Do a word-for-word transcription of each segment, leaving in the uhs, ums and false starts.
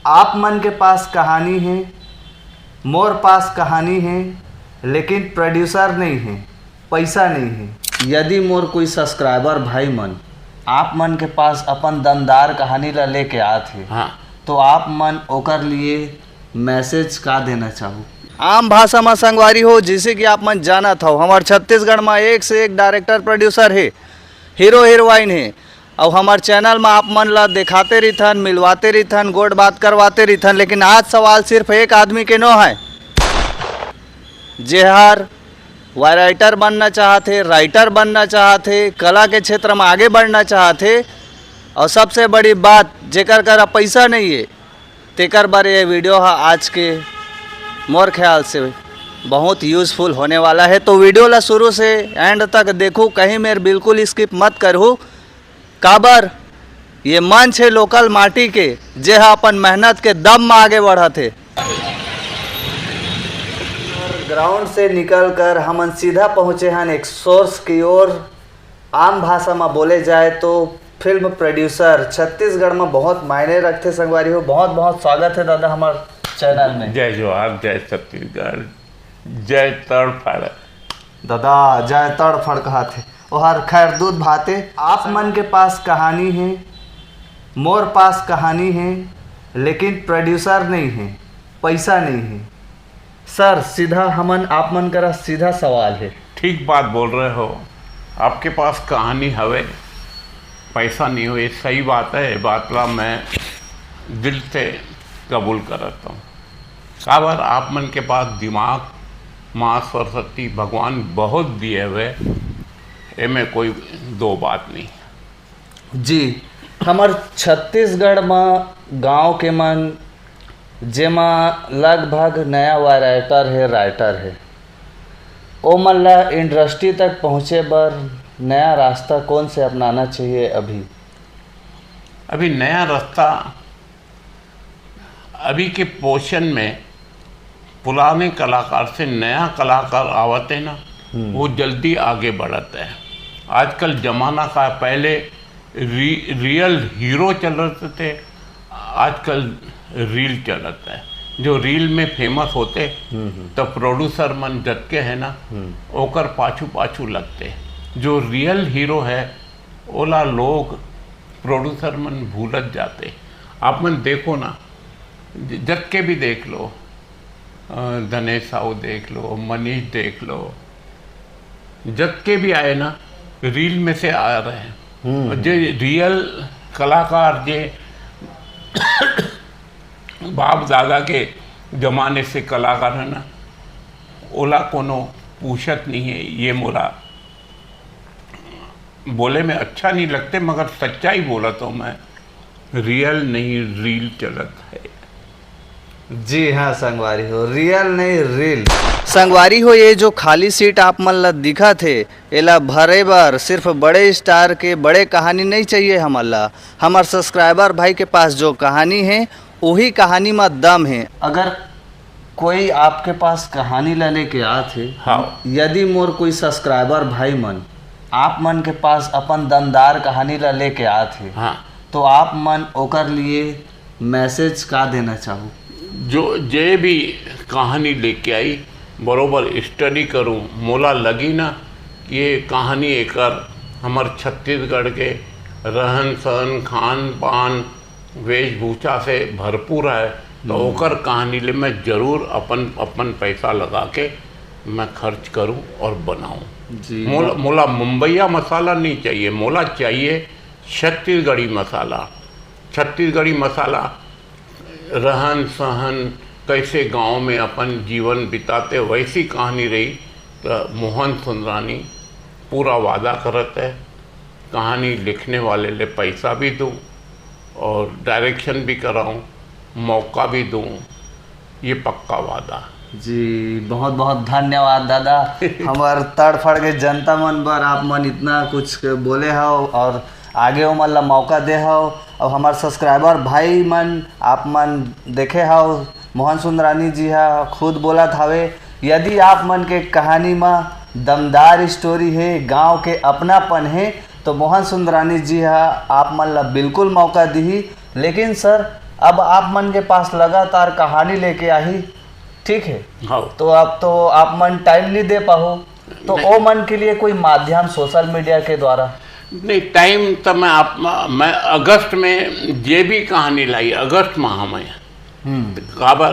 आप मन के पास कहानी हे, मोर पास कहानी हे, लेकिन प्रोड्यूसर नहीं हे, पैसा नहीं हे। यदि मोर कोई सब्सक्राइबर भाई मन आप मन के पास अपन दमदार कहानी ला लेके आत हे, हाँ। तो आप मन ओकर लिए मैसेज का देना चाहू? आम भाषा म संगवारी हो, जैसे कि आप मन जानत हव, हमर छत्तीसगढ़ म एक से एक डायरेक्टर प्रोड्यूसर हे, हीरो हीरोइन हे, अउ हमर चैनल म आप मन ला दिखाते रहिथन, मिलवाते रहिथन, गोठ बात करवाते रहिथन, लेकिन आज सवाल सिर्फ एक आदमी के नो है, जेहर राइटर बनना चाहत हे, राइटर बनना चाहत हे, कला के क्षेत्र म आगे बढ़ना चाहत हे, अउ सबसे बड़ी बात, जेकर करा पैसा नहीं हे, तेकर बर ये वीडियो ह आज के मोर ख्याल से बहुत यूजफुल होने वाला है। तो वीडियो ला शुरू से एंड तक देखू, कहीं मेर बिल्कुल स्किप मत करहू, काबर ये मंच है लोकल माटी के, जे ह अपन मेहनत के दम म आगे बढ़त हे। ग्राउंड से निकल कर हमन सीधा पहुँचे हन एक सोर्स की ओर। आम भाषा म बोले जाए तो फिल्म प्रोड्यूसर छत्तीसगढ़ म बहुत मायने रखथे संगवारी हो। बहुत बहुत स्वागत है दादा हमर चैनल में। जय जोहार, जय छत्तीसगढ़, जय तड़फड़। दादा जय तड़फड़ कहत हे, ओहर खैर दूध भाते। आप मन के पास कहानी हे, मोर पास कहानी हे, लेकिन प्रोड्यूसर नहीं हे, पैसा नहीं हे। सर, सीधा हमन आप मन करा सीधा सवाल हे। ठीक बात बोल रहे हो, आपके पास कहानी हवे, पैसा नहीं हो, ये सही बात है। ये बात ला मैं दिल से कबूल करता हूँ। काबर आप मन के पास दिमाग माँ सरस्वती भगवान बहुत दिए हुए, एमे कोई दो बात नहीं। जी, हमर छत्तीसगढ़ म गांव के मन, जेमा लगभग नया राइटर हे, राइटर हे, ओमन ला इंडस्ट्री तक पहुँचे बर नया रास्ता कौन से अपनाना चाहिए अभी? अभी नया रास्ता, अभी के पोर्शन में पुराने कलाकार से नया कलाकार आवत है ना, हम्म। वो जल्दी आगे बढ़त है। आजकल जमाना का, पहले रि-, रियल हीरो चलत थे, आजकल रील चलत है। जो रील में फेमस होते, हम्म, हम्म। तो प्रोड्यूसर मन जतके है ना, हम्म। ओकर पाछू पाछू लगते। जो रियल हीरो है, ओला लोग, प्रोड्यूसर मन भूलत जाते। आप मन देखो ना, ज-, जतके भी देख लो, अ, धनेश साहू देख लो, मनीष देख लो, जतके भी आए ना, रील में से आ रहे हैं। हम्म। और जे रियल कलाकार, जे बाप दादा के जमाने से कलाकार है ना, ओला कोनो पूछत नहीं है। ये मोला बोले में अच्छा नहीं लगते, मगर सच्चाई बोला तो मैं, रियल नहीं, रील चलत है। जी हाँ संगवारी हो, रियल नहीं, रील। संगवारी हो, ये जो खाली सीट आप मन ला दिखत हे, एला भरे बर सिर्फ बड़े स्टार के बड़े कहानी नहीं चाहिए हमन ला। हमर सब्सक्राइबर भाई के पास जो कहानी है, वही कहानी म दम है। अगर कोई आपके पास कहानी ला लेके आत हे, हाँ। यदि मोर कोई सब्सक्राइबर भाई मन आप मन के पास अपन दमदार कहानी ला लेके आत हे, हाँ। तो आप मन ओकर लिए मैसेज का देना चाहू? जो, जे भी कहानी लेके आई, बरोबर स्टडी करूँ। मोला लगी ना कि ये कहानी एकर हमर छत्तीसगढ़ के रहन सहन, खान पान, वेशभूषा से भरपूर है, तो हम्म। ओकर कहानी ले मैं जरूर अपन, अपन पैसा लगा के मैं खर्च करूं और बनाऊं। जी। मोला, मोला मुंबईया मसाला नहीं चाहिए, मोला चाहिए छत्तीसगढ़ी मसाला। छत्तीसगढ़ी मसाला, रहन सहन, कैसे गांव में अपन जीवन बिताते, वैसी कहानी रही। तो मोहन सुंदरानी पूरा वादा करत है, कहानी लिखने वाले ले पैसा भी दूं और डायरेक्शन भी कराऊं, मौका भी दूं, ये पक्का वादा। जी, बहुत बहुत धन्यवाद दादा। हमर तड़फड़ के जनता मन बर आप मन इतना कुछ बोले हव और आगे ओमन ला मौका दे हव। और हमर सब्सक्राइबर भाई मन, आप मन देखे हव, मोहन सुंदरानी जी हा खुद बोलत हवे, यदि आप मन के कहानी म दमदार स्टोरी हे, गांव के अपनापन हे, तो मोहन सुंदरानी जी हा आप मन ला बिल्कुल मौका दिही। लेकिन सर, अब आप मन के पास लगातार कहानी लेके आही, ठीक है? हाँ। तो आप तो आप मन टाइम नहीं दे पाहो, तो नहीं। ओ मन के लिए कोई माध्यम सोशल मीडिया के द्वारा? नहीं, टाइम तो मैं आप मैं अगस्त में जे भी कहानी लाई, अगस्त माह में। हम्म। काबर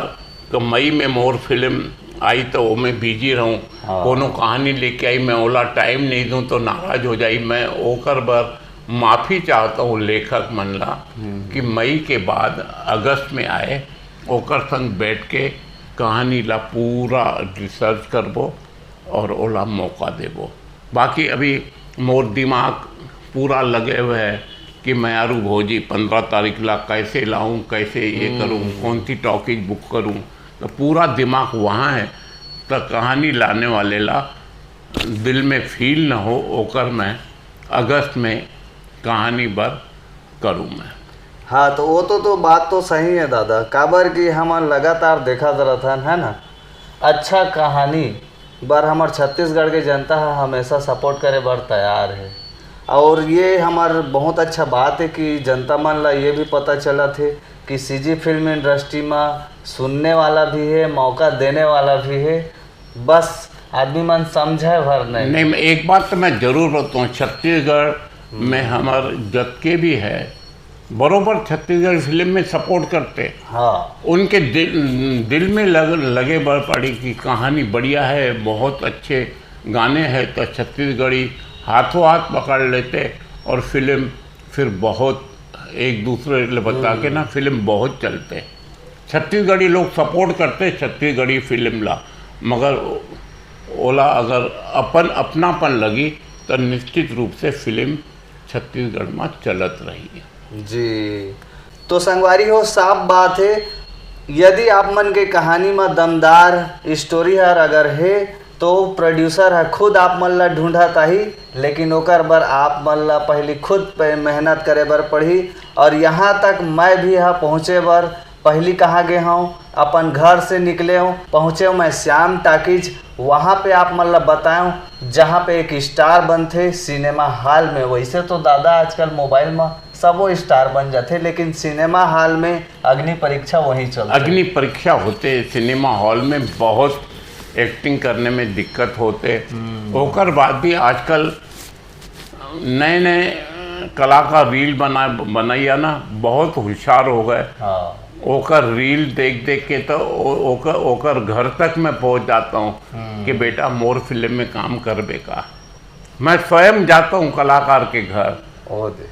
तो मई में मोर फिल्म आई तो ओमे बिजी रहूं। हाँ। कोनो कहानी लेके आई, मैं ओला टाइम नहीं दूं तो नाराज हो जाई। मैं ओकर बर माफी चाहता हूं लेखक मन ला कि मई के बाद अगस्त में आए, ओकर संग बैठ के कहानी ला पूरा रिसर्च करबो और ओला मौका देबो। बाकी अभी मोर दिमाग पूरा लगे हुए है कि मैं आरू भौजी पंद्रह तारीख ला कैसे लाऊं, कैसे ये करूं, कौन सी टॉकीज बुक करूं, तो पूरा दिमाग वहाँ है। तो कहानी लाने वाले ला दिल में फील न हो, ओकर मैं अगस्त में कहानी बर करूं मैं। हाँ, तो वो तो तो बात तो सही है दादा, काबर कि हमन लगातार देखत रहथन, है ना, अच्छा कहानी बर हमर छत्तीसगढ़ के जनता ह हमेशा सपोर्ट करे बर तैयार है। और ये हमर बहुत अच्छा बात है कि जनता मन ला ये भी पता चलत है कि सीजी फिल्म इंडस्ट्री में सुनने वाला भी है, मौका देने वाला भी है, बस आदमी मन समझे भर नहीं। नहीं, मैं एक बात तो मैं जरूर बताऊँ, छत्तीसगढ़ में हमार जतके भी है, बरोबर छत्तीसगढ़ फिल्म में सपोर्ट करते। हाँ, उनके दिल, दिल में लग, लगे बर पड़ी कि कहानी बढ़िया है, बहुत अच्छे गाने हैं, तो छत्तीसगढ़ी हाथों हाथ पकड़ लेते और फिल्म फिर बहुत एक दूसरे ले बता के ना फिल्म बहुत चलते। छत्तीसगढ़ी लोग सपोर्ट करते छत्तीसगढ़ी फिल्म ला, मगर ओला अगर अपन अपनापन लगी तो निश्चित रूप से फिल्म छत्तीसगढ़ में चलत रही। जी। तो संगवारी हो, साफ बात है, यदि आप मन के कहानी में दमदार स्टोरी हर अगर है तो प्रोड्यूसर ह खुद आप मन ला ढूंढत आही, लेकिन ओकर बर आप मन ला पहली खुद पे मेहनत करे बर पड़ही। और यहाँ तक मैं भी ह पहुँचे बर पहली कहाँ गे हूँ, अपन घर से निकले हूँ, पहुँचे हूँ मैं श्याम टाकीज। वहाँ पे आप मन ला बताऊँ, जहाँ पे एक स्टार बनथे सिनेमा हॉल में। वैसे तो दादा आजकल मोबाइल में सबो स्टार बन जाथे, लेकिन सिनेमा हॉल में अग्नि परीक्षा वहीं चलथे। अग्नि परीक्षा होते सिनेमा हॉल में, बहुत एक्टिंग करने में दिक्कत होते। ओकर बाद भी आजकल नए नए कलाकार रील बना बनैया ना, बहुत होशियार हो गए। हाँ। ओकर रील देख देख के तो ओ- ओकर ओकर घर तक मैं पहुंच जाता हूँ कि बेटा मोर फिल्म में काम करबे का। मैं स्वयं जाता हूँ कलाकार के घर। ओ दे।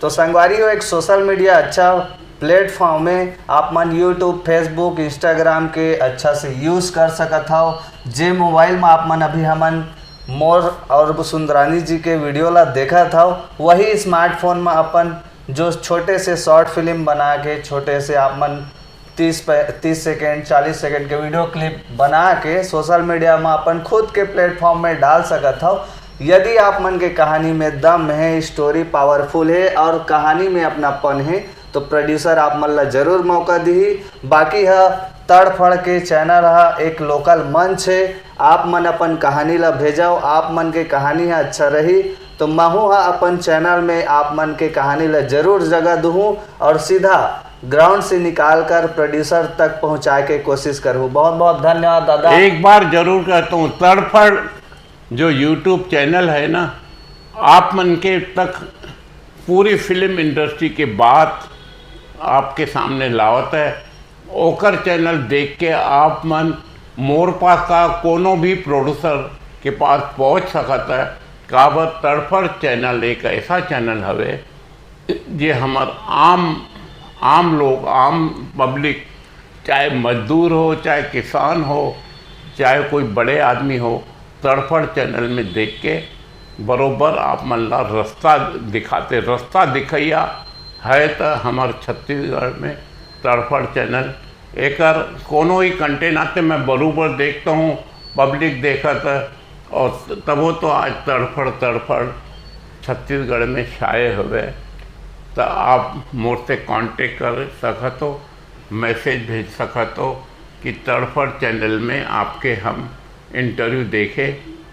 तो संगवारी हो, एक सोशल मीडिया अच्छा प्लेटफॉर्म है, आप मन यूट्यूब, फेसबुक, इंस्टाग्राम के अच्छा से यूज़ कर सकत हव। जे मोबाइल में आप मन अभी हमन मोर और सुंदरानी जी के वीडियो ला देखत हव, वही स्मार्टफोन में अपन जो छोटे से शॉर्ट फिल्म बना के, छोटे से आप मन तीस पे तीस सेकेंड, चालीस सेकेंड के वीडियो क्लिप बना के सोशल मीडिया में अपन खुद के प्लेटफॉर्म में डाल सकत हव। यदि आप मन के कहानी में दम है, स्टोरी पावरफुल है और कहानी में अपनापन है, तो प्रोड्यूसर आप मन ला जरूर मौका दिही। बाकी ह तड़फड़ के चैनल ह एक लोकल मंच है, आप मन अपन कहानी ला भेजव, आप मन के कहानी ह अच्छा रही तो महू ह अपन चैनल में आप मन के कहानी ला जरूर जगह दूहूँ और सीधा ग्राउंड से निकाल कर प्रोड्यूसर तक पहुंचाए के कोशिश करहूँ। बहुत बहुत धन्यवाद दादा। एक बार जरूर कहता हूँ, तड़फड़ जो यूट्यूब चैनल है ना, आप मन के तक पूरी फिल्म इंडस्ट्री के बात आपके सामने लावत है। ओकर चैनल देख के आप मन मोर पास का कोनो भी प्रोड्यूसर के पास पहुंच सकत है। काबर तड़फड़ चैनल एक ऐसा चैनल हवे जे हमर आम आम लोग, आम पब्लिक, चाहे मजदूर हो, चाहे किसान हो, चाहे कोई बड़े आदमी हो, तड़फड़ चैनल में देख के बरोबर आप मन ला रास्ता दिखाते। रास्ता दिखैया है तो हमार छत्तीसगढ़ में तड़फड़ चैनल। एकर कोनो ही कंटेंट आते मैं बरोबर देखता हूँ, पब्लिक देखत है, और तबो तो आज तड़फड़ तड़फड़ छत्तीसगढ़ में छाए हुए। तो आप मोर से कांटेक्ट कर सकत हो, मैसेज भेज सकत हो कि तड़फड़ चैनल में आपके हम इंटरव्यू देखे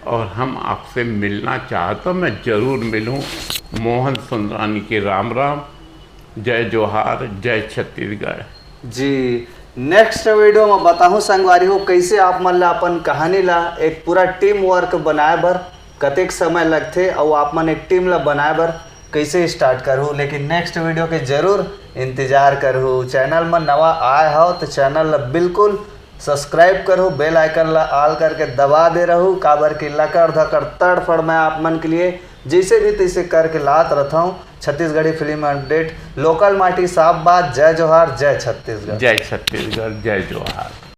और हम आपसे मिलना चाहत हो। मैं जरूर मिलूँ। मोहन सुंदरानी के राम राम। जय जोहार, जय छत्तीसगढ़। जी, नेक्स्ट वीडियो में बताहूँ संगवारी हो, कैसे आप मन ला अपन कहानी ला एक पूरा टीम वर्क बनाए बर कतेक समय लगथे, और आप मन एक टीम ला बनाए बर कैसे स्टार्ट करहू। लेकिन नेक्स्ट वीडियो के जरूर इंतजार करहू। चैनल में नवा आए हो तो चैनल ला बिल्कुल सब्सक्राइब करहू, बेल आइकन ला ऑल करके दबा दे रहू, काबर कि लकड़ धकड़ तड़फड़ मैं आप मन के लिए जैसे भी तैसे करके लात रहता हूँ छत्तीसगढ़ी फिल्म अपडेट। लोकल माटी साफ बात। जय जोहार, जय छत्तीसगढ़। जय छत्तीसगढ़, जय जोहार।